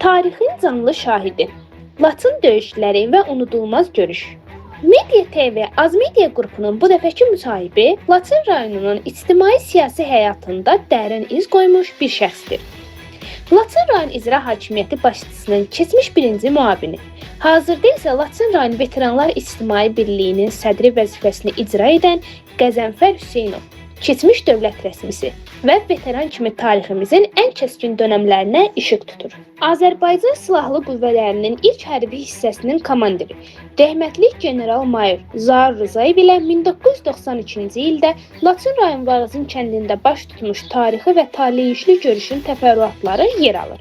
Tarixin canlı şahidi. Laçın döyüşləri və unudulmaz görüş. Media TV Azmedia qrupunun bu dəfəki müsahibi Laçın rayonunun ictimai-siyasi həyatında dərin iz qoymuş bir şəxsdir. Laçın rayon İcra Hakimiyyəti başçısının keçmiş birinci müavini, hazırda isə Laçın rayon Veteranlar İctimai Birliyinin sədri vəzifəsini icra edən Qəzənfər Hüseynov, keçmiş dövlət rəsmisi və veteran kimi tariximizin ən kəskin dönəmlərinə işıq tutur. Azərbaycan Silahlı Qüvvələrinin ilk hərbi hissəsinin komandiri, rəhmətlik general-mayor Zaur Rzayev ilə 1992-ci ildə Laçın rayon Vağızın kəndində baş tutmuş tarixi və taleyüklü görüşün təfərrüatları yer alır.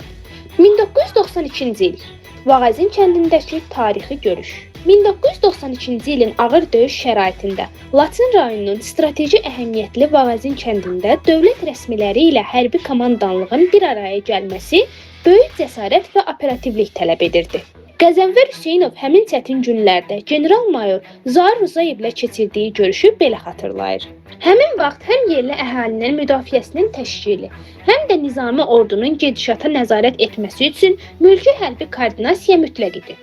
1992-ci il Vağızın kəndindəki tarixi görüş. 1992-ci ilin ağır döyüş şəraitində Laçın rayonunun strateji əhəmiyyətli Vağızın kəndində dövlət rəsmiləri ilə hərbi komandanlığın bir araya gəlməsi böyük cəsarət və operativlik tələb edirdi. Qəzənfər Hüseynov həmin çətin günlərdə general-mayor Zaur Rzayevlə keçirdiyi görüşü belə xatırlayır. Həmin vaxt həm yerli əhalinin müdafiəsinin təşkili, həm də nizami ordunun gedişata nəzarət etməsi üçün mülki hərbi koordinasiya mütləq idi.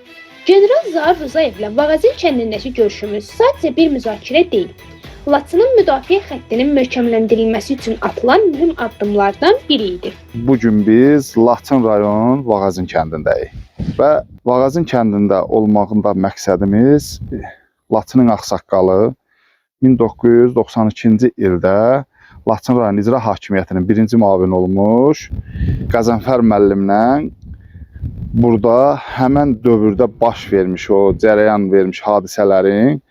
General Zaur Rzayevlə Vağazin kəndindəki görüşümüz sadəcə bir müzakirə deyil, Laçının müdafiə xəttinin möhkəmləndirilməsi üçün atılan mühüm addımlardan biri idi. Bu gün biz Laçın rayon Vağazin kəndindəyik. Və Vağazin kəndində olmağında məqsədimiz Laçının ağsaqqalı 1992-ci ildə Laçın rayon İcra Hakimiyyətinin birinci müavini olmuş Qəzənfər müəllimlə burada həmən dövrdə baş vermiş o cərəyan vermiş hadisələrin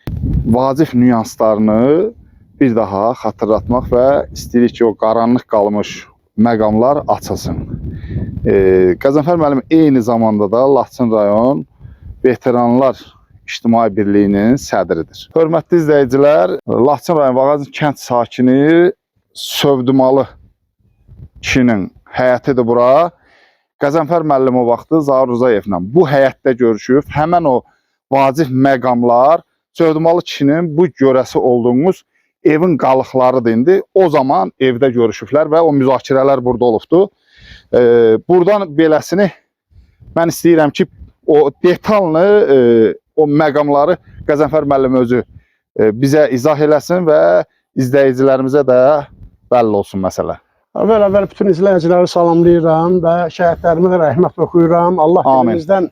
vacib nüanslarını bir daha xatırlatmaq və istəyirik ki, o qaranlıq qalmış məqamlar açılsın. Qəzənfər müəllim eyni zamanda da Laçın rayon Veteranlar İctimai Birliyinin sədridir. Hörmətli izləyicilər, Laçın rayon Vağazın kənd sakini Sövdümalı kişinin həyətidir bura. Qəzənfər müəllim o vaxtı Zaur Rzayevlə bu həyətdə görüşüb, həmən o vacib məqamlar Sövdümalı kişinin bu görəsi olduğumuz evin qalıqlarıdır indi. O zaman evdə görüşüblər və o müzakirələr burada olubdu. Buradan beləsini mən istəyirəm ki, o detalını, o məqamları Qəzənfər müəllim özü bizə izah eləsin və izləyicilərimizə də bəlli olsun məsələ. Əvvəl-əvvəl bütün izləyiciləri salamlayıram və şəhidlərimə də rəhmət oxuyuram. Allah Amin. dilimizdən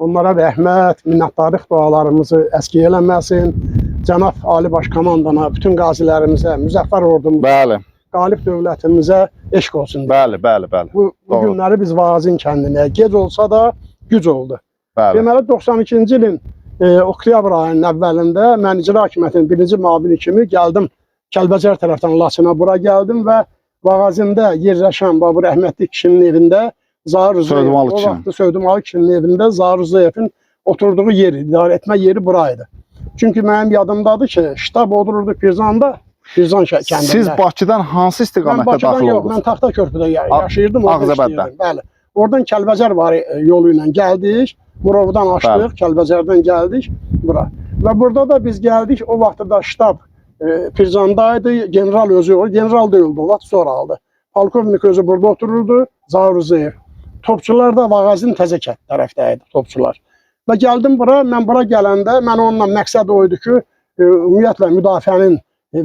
onlara rəhmət, minnətdarlıq dualarımızı əskik eləməsin. Cənab Ali Baş Komandana, bütün qazilərimizə, müzəffər ordumuza, Bəli, qalib dövlətimizə eşq olsun. bəli, bəli, bəli. Bu Doğru. günləri biz Vağazin kəndinə gec olsa da güc oldu. Bəli. Deməli 92-ci ilin oktyabr ayının əvvəlində mən icra hakimiyyətinin birinci müavini kimi gəldim Kəlbəcər tərəfdən Laçına bura gəldim və Vağazində yerləşən bax bu rəhmətli kişinin evində Zaur Rzayev, Sövdümalı o kişinin. vaxtı Sövdümalı kişinin evində Zaur Rzayevin oturduğu yer, idarə etmə yeri buraydı. Çünki mənim yadımdadır ki, ştab otururdu Pirzanda, Pirzan kəndində. Siz Bakıdan hansı Mən istiqamətdə Bakıdan daxil yox, oldunuz? mən Taxta Körpüdə yaşayırdım, orada Ağzəbəddə. işləyirdim. Bəli. Oradan Kəlbəcər var yolu ilə gəldik. Murovdan açdıq, Kəlbəcərdən gəldik bura. Və burada da biz gəldik, o vaxtda da ştab Pirzandaydı, general özü o, general deyildi, o vaxt sonra aldı. Polkovnik özü burada otururdu, Zaur Rzayev. Topçular da Vağazin Təzə kənd tərəfdə idi, topçular. Və gəldim bura, mən bura gələndə mən onunla məqsəd o idi ki, ümumiyyətlə müdafiənin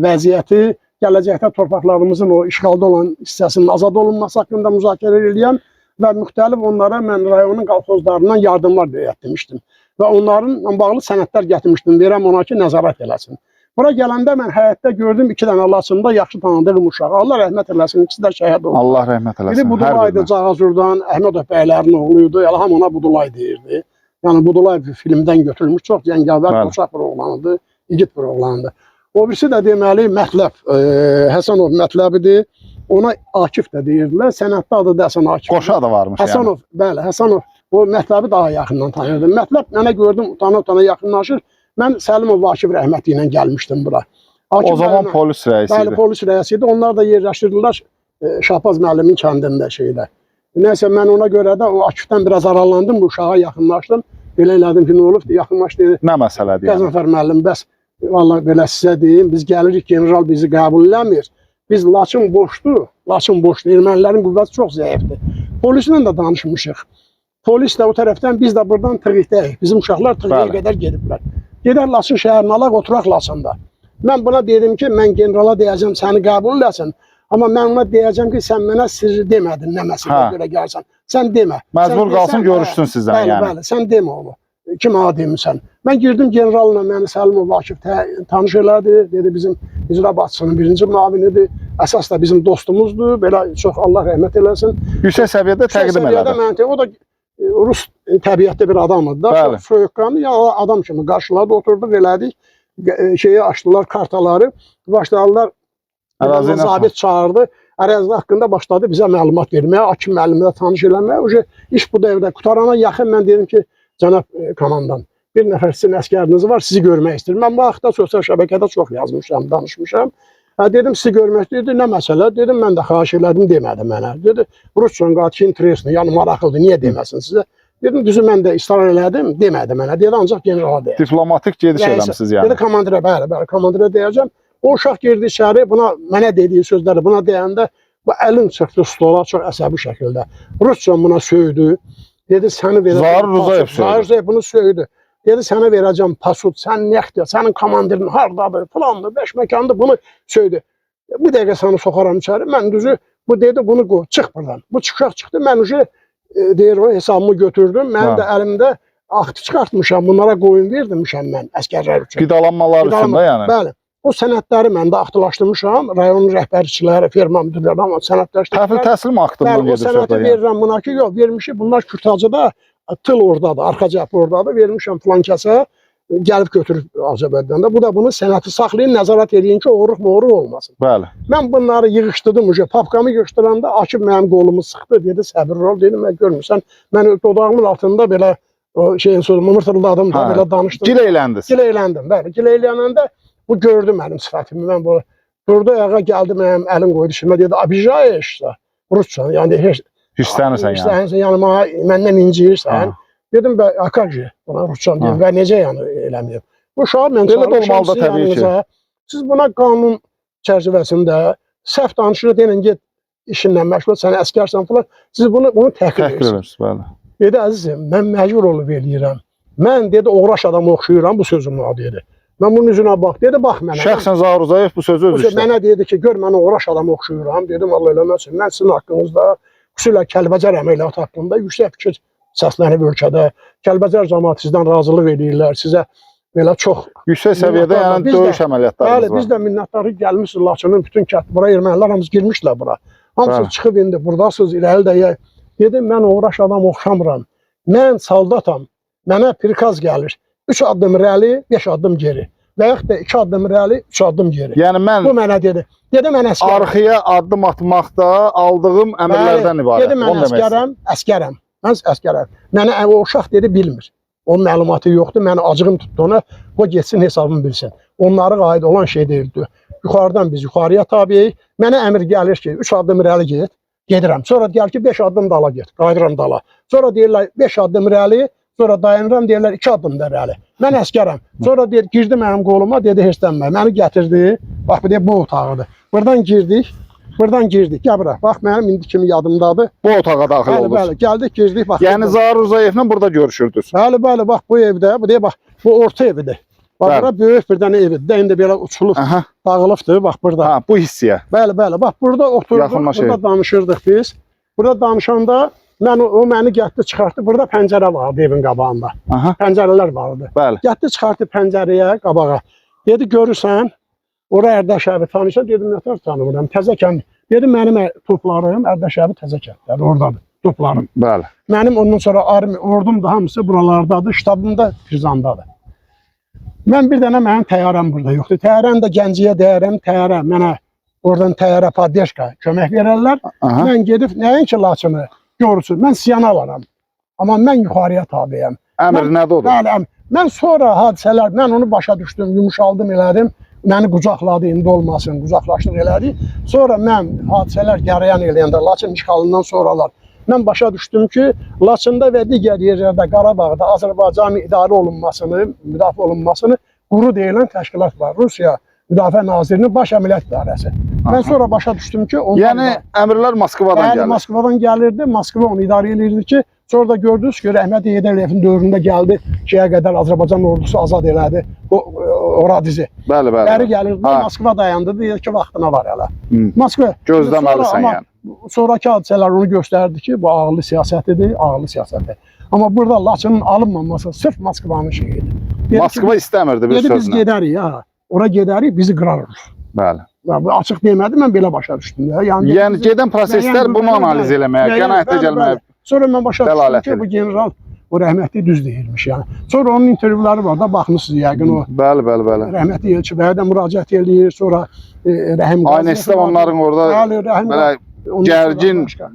vəziyyəti, gələcəkdə torpaqlarımızın o işğalda olan hissəsinin azad olunması haqqında müzakirə eləyəm və müxtəlif onlara mən rayonun kolxozlarından yardımlar etmişdim. Və onların bağlı sənədlər gətirmişdim, verəm ona ki, nəzarət eləsin. Bura gələndə mən həyətdə gördüm iki dənə Laçında yaxşı tanıdığım uşaq. Allah rəhmət eləsin, ikisi də şəhid oldu. Allah rəhmət eləsin. Biri hər Budulaydı birinə. Cağazurdan, Əhmədov bəylərin oğlu idi. Elə hamı ona Budulay deyirdi. Yəni Budulay bir filmdən götürülmüş çox cəngavər, Bəli. qoçaq bir oğlandı, igid bir oğlandı. O birisi də deməli Mətləb, Həsənov Mətləbidir. Ona Akif də deyirdilər. Sənəddə adı da Həsən Akif. Qoşa da varmış yəni. Həsənov, bəli, Həsənov o Mətləbi daha yaxından tanıyırdım. Mətləb mənə gördüm utana-utana yaxınlaşır. Mən Səlimov Akif rəhmətli ilə gəlmişdim bura. Akif O zaman müəllimlə- polis rəisi Bəli, idi. polis rəisi idi. Onlar da yerləşirdilər Şahbaz müəllimin kəndində şeydə. Nəysə mən ona görə də o Akifdən biraz aralandım, bu uşağa yaxınlaşdım. Belə elədim ki, nə olub? Yaxınlaş dedi. Nə məsələdir yəni? Qəzənfər müəllim, bəs vallahi belə sizə deyim, biz gəlirik, general bizi qəbul eləmir. Biz Laçın boşdu, Laçın boşdu. Ermənilərin qüvvəsi çox zəifdir. Polislə də danışmışıq. Polis də o tərəfdən, biz də buradan Tığikdəyik. Bizim uşaqlar Tığiyə Bəli. qədər gediblər. Gedər Laçın şəhərinə alaq, oturaq Laçında. Mən buna dedim ki, mən generala deyəcəm səni qəbul eləsin. Amma mən ona deyəcəm ki, sən mənə sirri demədin, nə məsələyə Hə. görə gəlsən. Sən demə. Məcbur Sən qalsın desən, görüşsün hə, sizdən bəli, yəni. Bəli, sən demə onu. Kim ağa demisən. Mən girdim generalla, məni Səlimov Akif tanış elədi. Dedi bizim icra başçısının birinci müavinidir. Əsas da bizim dostumuzdur. Belə çox Allah rəhmət eləsin. Yüksək səviyyədə Yüksək təqdim səviyyədə elədi. Mən o da rus təbiətli bir adam idi da. Bəli. Çox soyuqqanlı, ya adam kimi qarşıladı, oturduq, elədik. Şeyi açdılar, kartaları. Başladılar. Ərazi ilə Zabit çağırdı. Ərazi haqqında başladı bizə məlumat verməyə, Akif müəllimlə tanış eləməyə. Uje iş bu dəvrdə qutarana yaxın mən dedim ki, cənab komandan, bir nəfər sizin əskəriniz var, sizi görmək istəyir. Mən bu haqda sosial şəbəkədə çox yazmışam, danışmışam. Hə, dedim sizi görmək istəyir. Dedi, nə məsələ? Dedim mən də xahiş elədim, demədi mənə. Dedi, Rusçan qatil interesini, yəni maraqlıdır, niyə deməsin sizə? Dedim, düzü mən də israr elədim, demədi mənə. Dedi, ancaq generala deyəcəm. Diplomatik gediş Rəisə. eləmisiniz yəni. Dedi komandirə, bəli, bəli, komandirə deyəcəm. O uşaq girdi içəri, buna mənə dediyi sözləri buna deyəndə bu əlim çıxdı stola çox əsəbi şəkildə. Rusca buna söydü. Dedi səni verəcəm. Zaur Rzayev pasut. söydü. Zaur Rzayev bunu söydü. Dedi sənə verəcəm pasut, sən nəxtə, sənin komandirin hardadır, filandır, beş məkandır, bunu söydü. Bu dəqiqə səni soxaram içəri. Mən düzü bu dedi bunu qoy, çıx buradan. Bu çıxaq çıxdı. Mən uje deyir o hesabımı götürdüm. Mənim Hə. də əlimdə aktı çıxartmışam. Bunlara qoyun verdirmişəm mən əsgərlər üçün. Qidalanmalar üçün də yəni. Bəli. O sənədləri mən də aktılaşdırmışam. Rayon rəhbərçiləri, firma müdirləri amma sənədləşdirmişəm. Təhvil təslim aktından Bəli, o gedir sənədi söhbət yəni. verirəm buna ki, yox, vermişik. Bunlar Kürtacıda, tıl oradadır, arxa cəbhə oradadır. Vermişəm filan kəsə, gəlib götürüb Azərbaycanda. Bu da bunu sənəti saxlayın, nəzarət eləyin ki, oğurluq moğurluq olmasın. Bəli. Mən bunları yığışdırdım, uje papkamı yığışdıranda Akif mənim qolumu sıxdı, dedi səbirli ol, dedim mən görmürsən. Mən dodağımın altında belə o şeyin sözümü mırtıldadım da, Hə. belə danışdım. Gileyləndiz. Gileyləndim, bəli. Gileylənəndə bu gördü mənim sifətimi. Mən bu durdu ayağa gəldi mənim əlim qoydu şimə dedi "Обижаешься?" Rusça, yəni heç Hirslənirsən yəni. Hirslənirsən, yəni mənə məndən inciyirsən. Ha. Dedim bə a как же? Buna rusça deyim və necə yəni eləməyim. Bu uşağı mən Belə də çağırmışam olmalı da sizin təbii ki. yanınıza. Siz buna qanun çərçivəsində səhv danışır deyən get işinlə məşğul, sən əskərsən falan. Siz bunu təhqir Təhqir edirsiniz. edirsiniz, bəli. Dedi əzizim, mən məcbur olub eləyirəm. Mən dedi oğraş adamı oxşuyuram bu sözümü o dedi. Mən bunun üzünə bax, dedi bax mənə. Şəxsən Zaur Rzayev bu sözü Bu özü söz işlətdi. mənə dedi ki, gör mən oğraş adamı oxşuyuram. Dedim Allah eləməsin. Mən sizin haqqınızda xüsusilə Kəlbəcər əməliyyatı haqqında yüksək fikir səslənib ölkədə. Kəlbəcər cəmaəti sizdən razılıq eləyirlər. Sizə belə çox Yüksək səviyyədə Minnətdarlar. yəni Biz də- döyüş əməliyyatlarımız Bəli, var. biz də minnətdarıq gəlmisiniz Laçının bütün kənd bura ermənilər hamısı girmişlər bura. Hamısı Bəli. çıxıb indi burdasınız irəli də dedim mən uğraş adam oxşamıram. Mən soldatam. Mənə prikaz gəlir. 3 addım irəli, 5 addım geri. Və yaxud da 2 addım irəli, 3 addım geri. Yəni mən Bu mənə dedi. Dedi mən əsgərəm. arxaya addım atmaqda aldığım əmrlərdən ibarət. Dedi mən Onu demək istəyirəm. əsgərəm, əsgərəm. Mən əsgərəm. Mənə o uşaq dedi bilmir. Onun məlumatı yoxdur. Məni acığım tutdu ona. O getsin hesabımı bilsin. Onlara aid olan şey deyildi. Yuxarıdan biz yuxarıya tabiyik. Mənə əmr gəlir ki, 3 addım irəli get. Gedirəm. Sonra gəlir ki, 5 addım dala get. Qayıdıram dala. Sonra deyirlər 5 addım irəli, sonra dayanıram deyirlər 2 addım da irəli. Mən əsgərəm. Sonra deyir girdi mənim qoluma, dedi hirslənmə. Məni gətirdi. Bax bu deyir bu otağıdır. Buradan girdik. Buradan girdik. Gəl bura. Bax mənim indi kimi yadımdadır. Bu otağa daxil Bəli, oldunuz. bəli. Gəldik, girdik. Bax. Yəni burada. Zaur Rzayevlə burada görüşürdünüz. Bəli, bəli, bax bu evdə, bu deyə bax, bu orta evidir. Bax Bəli. bura böyük bir dənə evidir. Də indi belə uçulub, Aha. dağılıbdır bax burada. Ha, bu hissəyə. Bəli, bəli. Bax burada oturduq, Yaxınlaşır. burada danışırdıq biz. Burada danışanda mən o məni gətirdi, çıxartdı. Burada pəncərə vardı evin qabağında. Aha. Pəncərələr vardı. Bəli. Gətirdi, çıxartdı pəncərəyə qabağa. Dedi görürsən, ora Ərdəşəvi tanıyırsan? Dedim, nə tər tanımıram. Təzəkənd. Dedim mənim toplarım Ərdəşəvi Təzəkənddədir, ordadır toplarım. Bəli. Mənim ondan sonra armiya, ordum da hamısı buralardadır, ştabım da Pirzandadır. Mən bir dənə mənim təyyarəm burada yoxdur. Təyyarəm də Gəncəyə deyərəm, təyyarə mənə oradan təyyarə poddeşka kömək verərlər. Aha. Mən gedib nəinki Laçını görürsün, mən Siyana varam. Amma mən yuxarıya tabiyəm. Əmr nədir odur? Bəli, mən sonra hadisələr, mən onu başa düşdüm, yumuşaldım elədim. Məni qucaqladı, indi olmasın, qucaqlaşdıq elədi. Sonra mən hadisələr gərəyan eləyəndə Laçın işğalından sonralar mən başa düşdüm ki, Laçında və digər yerlərdə Qarabağda Azərbaycanın idarə olunmasını, müdafiə olunmasını quru deyilən təşkilat var. Rusiya Müdafiə Nazirinin baş əməliyyat idarəsi. Aha. Mən sonra başa düşdüm ki, onlar Yəni əmrlər Moskvadan Bəli, gəlir. Moskvadan gəlirdi. Moskva onu idarə eləyirdi ki, sonra da gördünüz ki, rəhmətli Heydər Əliyevin dövründə gəldi, şeyə qədər Azərbaycan ordusu azad elədi o Oradizi. Bəli, bəli. Bəri gəlirdi, Ha. Moskva dayandı, deyir ki, vaxtına var hələ. Hı. Moskva Gözləməlisən Sonra amma yəni. Sonrakı hadisələr onu göstərdi ki, bu ağıllı siyasətidir, ağıllı siyasətdir. Amma burada Laçının alınmaması sırf Moskvanın şeyidir. Dedi ki, Moskva istəmirdi bir dedi biz sözlə. gedərik ha. Ora gedərik, bizi qırarıq. Bəli. Ya, bu açıq demədi, mən belə başa düşdüm də. Yəni, Yəni bizi- gedən proseslər müəyyən bunu qüvvələr- analiz eləməyə, müəyyən- qənaətə bəli, gəlməyə bəli. Sonra mən başa düşdüm dəlalət ki, edir. bu general o rəhmətli düz deyirmiş yəni. Sonra onun intervyuları var da, baxmısınız yəqin o Bəli, bəli, bəli. rəhmətli Elçi bəyə də müraciət eləyir, sonra Rəhim Qaziyev Aynesidə var. onların orada Bəli, Rəhim belə Ondan sonra gərgin başqa.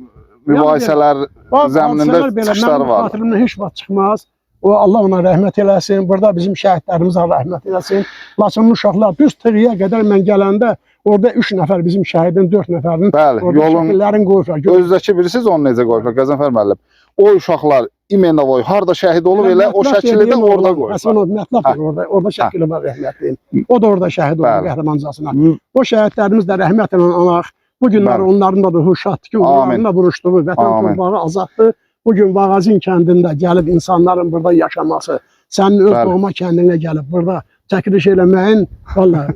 mübahisələr Bax, zəminində hadisələr belə, çıxışlar mənim var. Xatirimdən heç vaxt çıxmaz. O Allah ona rəhmət eləsin. Burada bizim şəhidlərimizə rəhmət eləsin. Laçınlı uşaqlar düz Tığıya qədər mən gələndə orada 3 nəfər bizim şəhidin, 4 nəfərin Bəli, orada yolun şəkillərini qoyublar. Özdəki bilirsiniz onu necə qoyublar Qəzənfər müəllim? O uşaqlar İmenovoy harda şəhid olub elə o Mətlaq şəkili də dediyim orada oğlan, qoyublar. Həsən o Mətlaq Hə. var orada. Orada şəkili var rəhmətliyin. O da orada şəhid oldu Bəli. qəhrəmancasına. O şəhidlərimiz də rəhmətlə anaq. Bu günlər Bəli. onların da ruhu şaddır ki, onların da vuruşduğu vətən Amin. torpağı azaddır. Bu gün Vağazin kəndində gəlib insanların burada yaşaması, sənin öz Bəli. doğma kəndinə gəlib burada çəkiliş eləməyin valla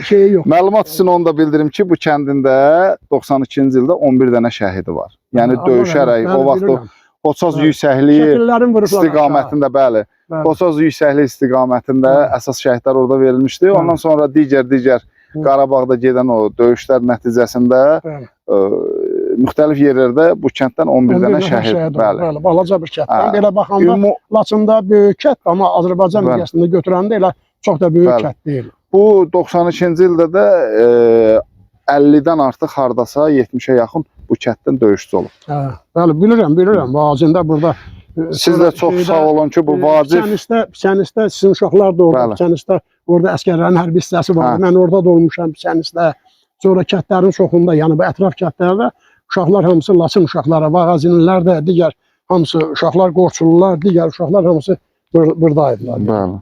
şeyi yox. Məlumat üçün onu da bildirim ki, bu kəndində 92-ci ildə 11 dənə şəhidi var. Yəni Allah döyüşərək rəhmət, o vaxt o bilirəm. Xoçaz Bəli. yüksəkliyi Şəkillərin vurublar aşağı. istiqamətində, bəli. Bəli. Xoçaz yüksəkliyi istiqamətində Bəli. əsas şəhidlər orada verilmişdi. Bəli. Ondan sonra digər Hı. Qarabağda gedən o döyüşlər nəticəsində Bəli. müxtəlif yerlərdə bu kənddən 11 11 dənə nəfər şəhid, şəhid oldu. bəli. Bəli, balaca bir kənddən. Hə. Belə baxanda Ümumi Laçında böyük kənd, amma Azərbaycan Bəli. miqyasında götürəndə elə çox da böyük Bəli. kənd deyil. Bu 92-ci ildə də 50-dən artıq hardasa 70-ə yaxın bu kənddən döyüşçü olub. Hə, bəli, bilirəm, bilirəm. Vacində burada Siz də çox sağ olun ki, bu vacib Piçənistə, sizin uşaqlar da orada, Bəli. Piçənistə orada əsgərlərin hərbi hissəsi var. Hə. Mən orada da olmuşam Piçənistə. Sonra kəndlərin çoxunda, yəni bu ətraf kəndlərdə uşaqlar hamısı Laçın uşaqları, Vağazinlilər də, digər hamısı uşaqlar, Qorçulular, digər uşaqlar hamısı buradaydılar. Bəli.